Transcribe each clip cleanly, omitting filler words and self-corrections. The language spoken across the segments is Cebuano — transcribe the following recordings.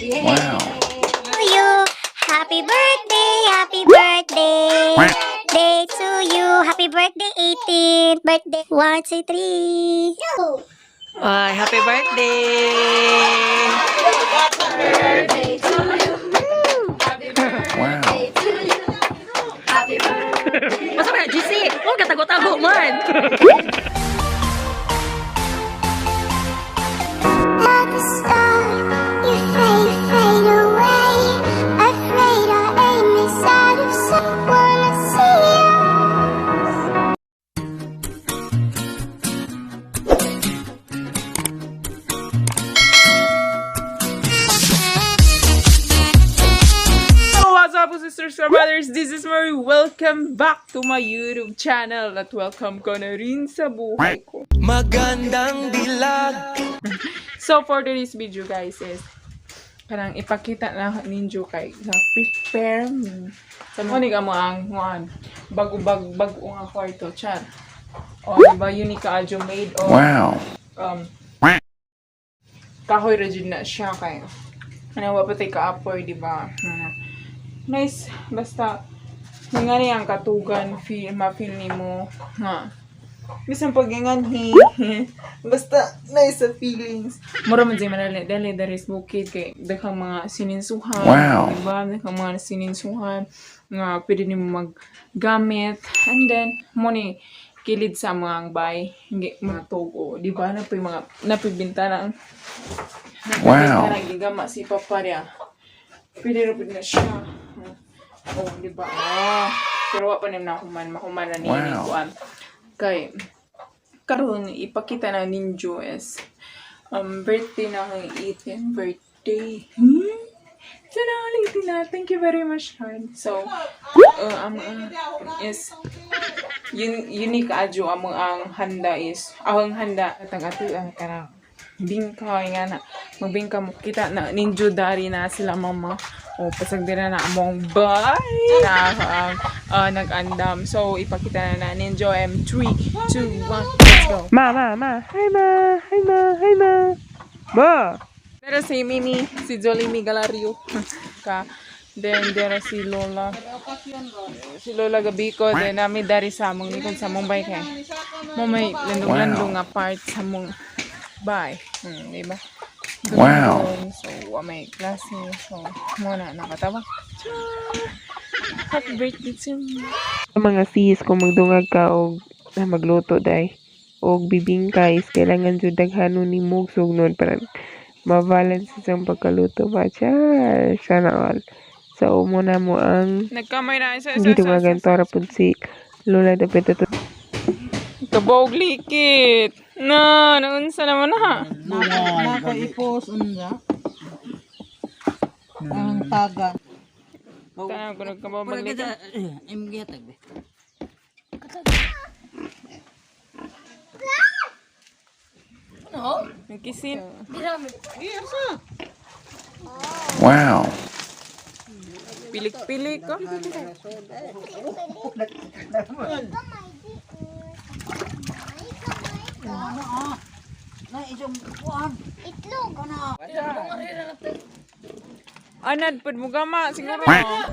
Wow. To you. Happy birthday, happy birthday. Day to you. Happy birthday, 18th birthday. 1, 2, 3. Ay, happy birthday! Wow. Masa ba, GC? Huwag ka tago-tago man! At the start, you fade, fade away. Afraid our aim is out of sight. Wanna see you. Hello, what's up, sisters and brothers? This is Marie. Welcome back to my YouTube channel. At welcome ka na rin sa buhay ko. Magandang dilag. So, for today's video, guys, is parang ipakita na ninyo kay na prepare me. Sa mga ni mo ang nguan, bago-bago bago nga kwarto, chan. O, diba, Unica Adjo made of kahoy ra jud na siya kay ano wa pa tay kaapoy, di ba? Nice, basta nga ni ang katugan feel ma-feel nimo nga bisan pag hi basta nice sa feelings, mura man jud manali dali dari sa bukid kay daghang mga sininsuhan, di ba? Daghang mga sininsuhan nga pwede nimo maggamit, and then mo ni kilid sa mga bay hindi mga togo, di ba? Napoy mga napoy bintana. Bintana gigama si papa niya, pwede ra pud na siya. Oh, di ba? Ah, pero wa pa nim na human, mahuman na ni kuan. Kay karon ipakita na ninyo is birthday na akong 18th birthday. Sana ulitin na. Thank you very much, Lord. So, is yun unique adyo among ang handa is ang handa atang ato ang kanang bingka nga na magbingka mo kita na ninjo dari na sila mama o pasagdira na among bye na nag-andam. So ipakita na na ninjo. M 3, 2, 1, let's go. Ma, ma, ma. Hi, ma. Hi, ma. Hi, ma. Ma. Pero si Mimi, si Jolly Galario ka. Then there si Lola. Si Lola Gabico, then nami dari sa among likod sa among bay kay. Mo may landong-landong nga part sa among bay. Di ba? Doon. So, wa may klase. So, mo na nakatawa. Char! Happy birthday to me. Mga sis, kung magdungag ka og magluto day og bibingka is kailangan jud daghanon ni og sugnod para ma-balance ang pagkaluto ba. Char! Sana all. So, muna mo ang Nagkamay na isa isa isa. gidungagan para pud si Lola dapat ato. Kabog likit. Na, naunsa naman na. Nako ipos unsa. Ang taga. Tanaw ko nagkabog likit. Nagkisin. Pilik-pilik ko. Itlog. Anad, pud mo gama, siguro. Pila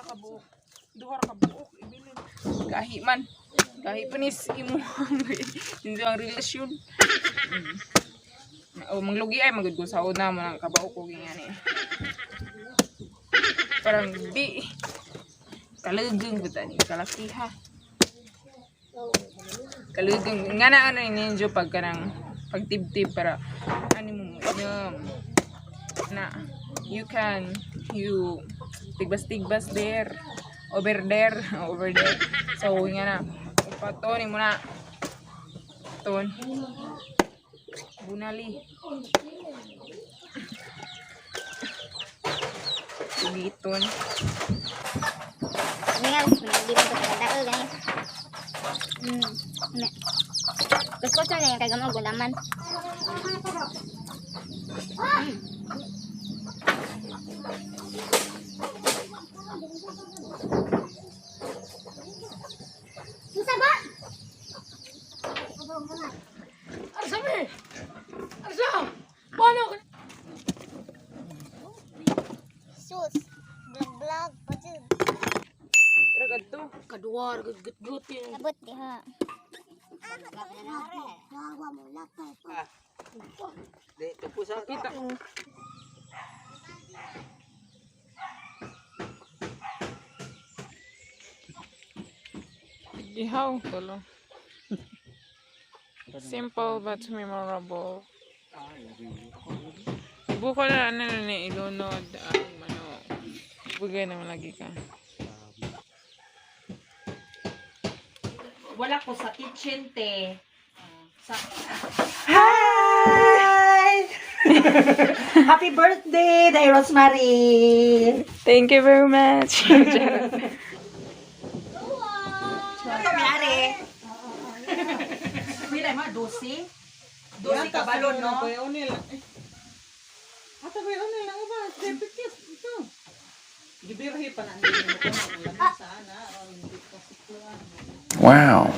ka buok. Duha ra ka buok, ibilin. Gahi man. Gahi pa ni imo hindi ang relasyon. O manglugi ay magud ko sa una mo nang kabaw ko ganyan eh. Parang di kalugeng ba ni kalakiha. Kalugeng nga na ano ninyo pag kanang pagtibtib para ano mo inom na you can you tigbas-tigbas there, over there, over there. So nga na upaton mo na ton bunali ugiton. Ini nga, hindi mo ito pagkatao, ganyan. Ano. Gusto ko na yung kay gamog, gulaman. Vlog pa jud. Ragad to. Kaduwar, gut-gut yun. Abot diha. Kita ko. Ihaw, tulo. Simple but memorable. Buko na ano na ni ilunod ang mano. Bugay naman lagi ka. Wala ko sa kitchen, te. Sa Hi! Happy birthday, Day Rosemary! Thank you very much. Mayari. Pila ma 12? 12 ka balon, no? Ata ba yun lang ba? Pictures ito. Gibirhi pa na nila ko ang lamisa na hindi ko sikluan. Wow.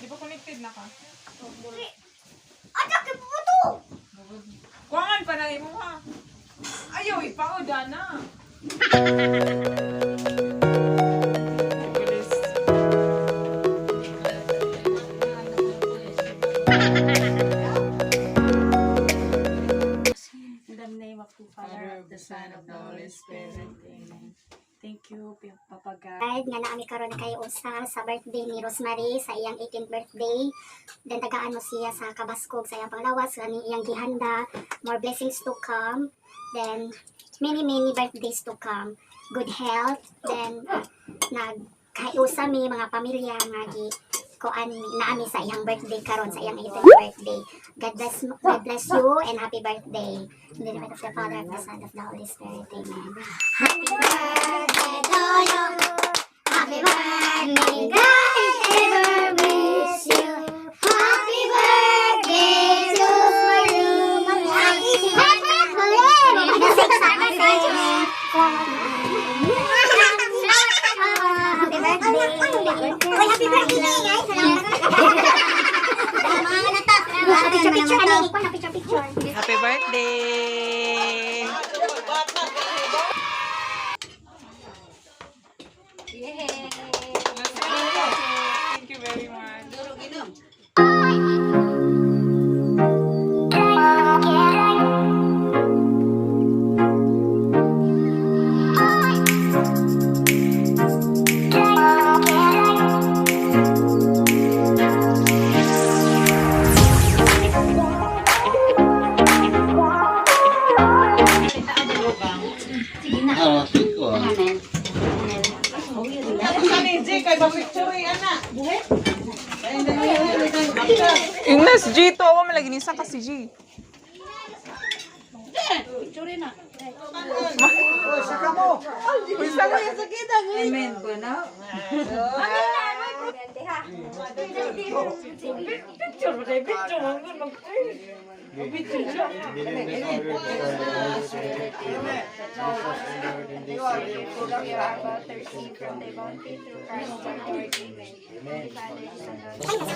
Di ba connected na ka? Ada kay buto. Kuangan pa na imo ha. Ayaw, ipaoda na. Bilis. In the name of the Father, of the Son, of the Holy Spirit. Amen. Thank you, Papa God. Nga naami karon kay usa sa birthday ni Rosemary sa iyang 18th birthday. Then tagaan mo siya sa kabaskog sa iyang panglawas kani iyang gihanda, more blessings to come. Then many many birthdays to come. Good health. Then nagkaiusa mi mga pamilya nga gi kuan naami sa iyang birthday karon sa iyang 18th birthday. God bless you and happy birthday. In the name of the Father, of the Son, of the Holy Spirit. Amen. Happy birthday to you. Happy birthday, God ever wish you. Happy birthday to you. Happy birthday. Happy birthday, guys. Picture, picture, picture, picture. Happy birthday! Thank you very much. Ignas G to, ako malagi nisa ka si G. Picture na. Uy, saka Amen ba na?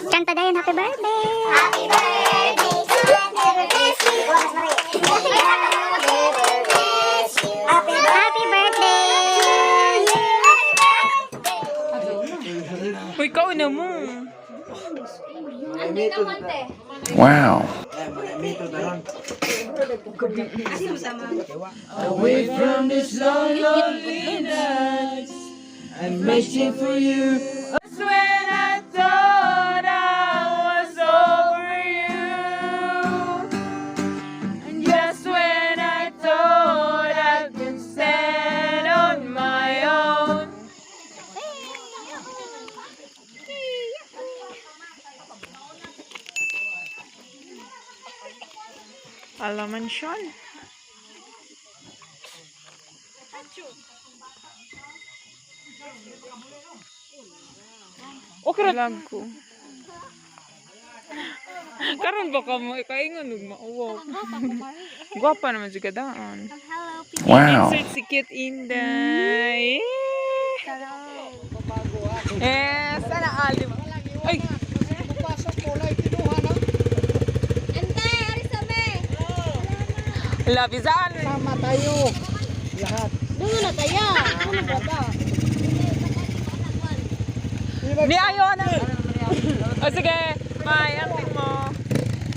Kanta dayon, happy birthday! Happy birthday, God ever bless you. God ever bless you. Happy birthday! Uy, ikaw na mo. Wow. Away from this long lonely nights, I'm waiting for you. That's when I thought I was over you. And just when I thought I could stand on my own. Alaman siya. Okay ra lag ko. Karon ba ka mo ikaingon ug mauwaw. Gwapa naman jud ka daan. Wow. Insert si cute Inday. Eh, sana alim. Ay, Ante, arisame! Labizan. Sama tayo. Lahat. Doon na tayo. Ano ba ba? Ni ayo na. O sige. Bye. Ang mo.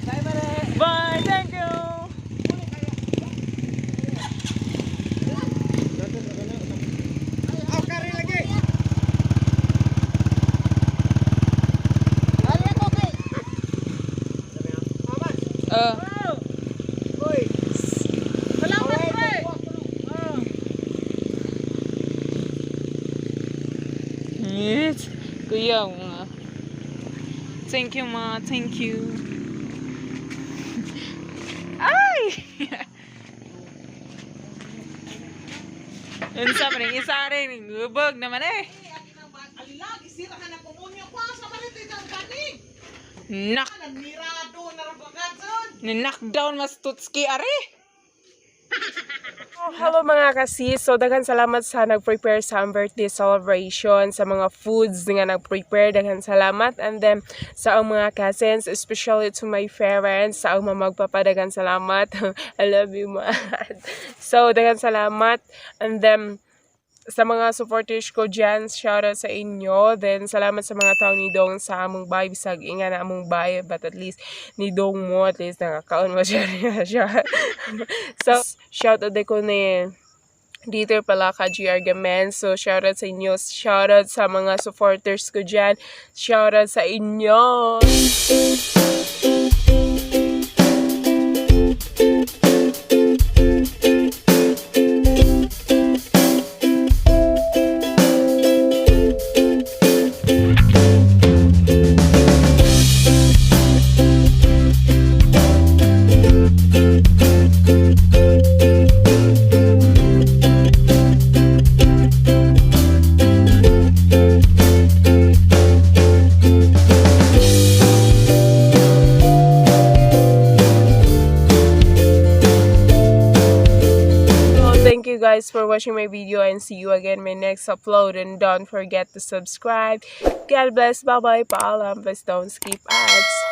Bye, Mare. Bye. Thank you. Oh, kari lagi. Uy. Salamat, pre. Yes. Kuya, nga. Thank you, ma. Thank you. Ay! Unsa man ang isa rin, gubog naman eh. Alilag, isirahan ang pumunyo ko. Sa marito itang kanig. Knock, Nanirado na rabagadson. knockdown mas tutski are. Oh, hello mga kasis. So daghan salamat sa nag-prepare sa ang birthday celebration, sa mga foods nga nag-prepare. Daghan salamat. And then sa ang mga cousins, especially to my parents, sa ang mga magpapa, daghan salamat. I love you, ma. So daghan salamat. And then sa mga supporters ko dyan, shoutout sa inyo. Then, salamat sa mga tao ni Dong sa among bahay. Bisag, inga na among bahay, but at least ni Dong mo, at least nakakaon mo siya. Siya. So, shoutout din ko ni Dieter Palaka, GR Gamen. So, shoutout sa inyo. Shoutout sa mga supporters ko dyan. Shoutout sa inyo. So, thank you guys for watching my video and see you again my next upload. And don't forget to subscribe. God bless. Bye-bye. Paalam. Please don't skip ads.